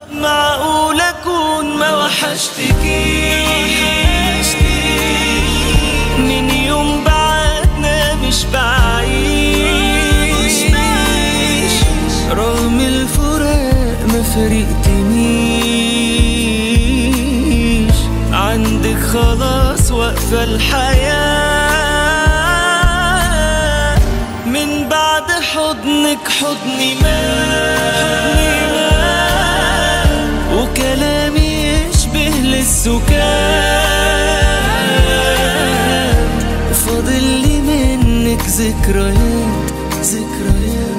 معقول اكون ما وحشتكيش؟ من يوم بعدنا مش بعيش، رغم الفراق ما فرقتنيش، عندك خلاص واقفة الحياة. من بعد حضنك حضني مات، وكلامي يشبه للسكان، فاضل لي منك ذكريات ذكريات.